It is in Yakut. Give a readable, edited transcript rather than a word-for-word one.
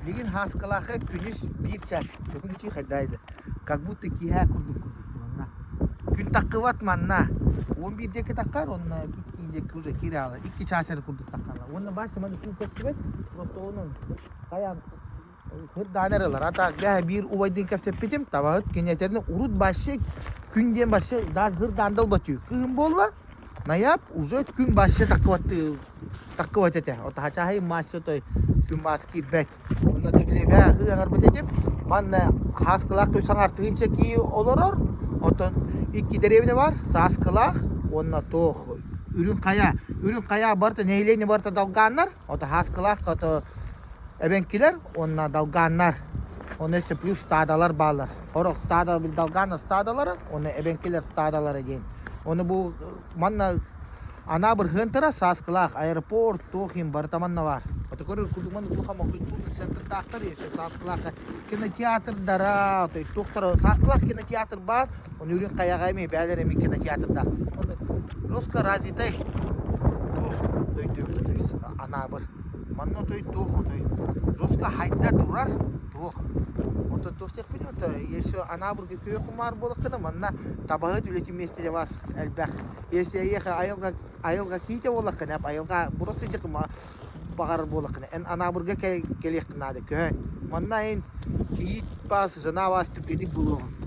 Билигин Һааскалаахха күнүс биир чаас төгүрүччү хайдаайда. Как будто киэһэ курдук курдук манна. Күн таххыбат манна. 11 диэки таххар, уонна икки диэки уже киирэ аала. Икки чаас эрэ курдук таххалар. Уонна баасы маны күн көстүбэт. Просто онон хайаан хырдаан эрэ ылар. Ата бэһэ биир убайдыын кэпсэппитим. Табаһыт киниэтэрин урут башы күн диэн башы даже хырдаан да ылбат үһү. Кыһын буолла, Найап уже күн башы таккыбаттыы таккыбат этэ. Отаһачааһай мастер той күн баас киирбэт. Онно түбүлэбэ ыаҕарбыт этим. Манна Һааскылаах көс аҥар тыһыынча киһи олорор. Оттон икки дэриэбинэ бар, Сааскылаах уонна туох Үрүҥ Хайа. Үрүҥ Хайа барыта нэһилиэнньэ барыта долгааннар. Ото Һааскылаах ото эбэҥкилэр уонна долгааннар. Онно өссө плюс стадалар бааллар. Сорох стада долгаан стадалара уонна эбэҥкилэр стадалара диэн. Ону бу манна Анаабыр Хыантара, Сааскылаах, аэропорт, туох иһин барыта манна баар. Ото көрөр курдук манна улахан культурный центрдаахтар, если Сааскылаахха кинотеатрдара, то туохтара Сааскылаах кинотеатр баар, ону Үрүҥ Хайаҕа эмиэ бээлэр эмиэ кинотеатрдаах. Руско развитай туох дойду то есть Анаабыр. Манна отой туох отой Руско хайда турар туох. Ото туох диэхпин ото если Анаабырга күөх кумаар буолаххына манна табаһыт үлэтин миэстэтэ вас элбэх. Если эйиэхэ айылҕа айылҕа киитэ буоллаххына, айылҕа просто дьыкыма баҕарар буоллаххына, эн Анаабырга кэлиэххин наада, көһөн. Манна эн кийиит баас, жена баас түргэнник булуоҕуҥ.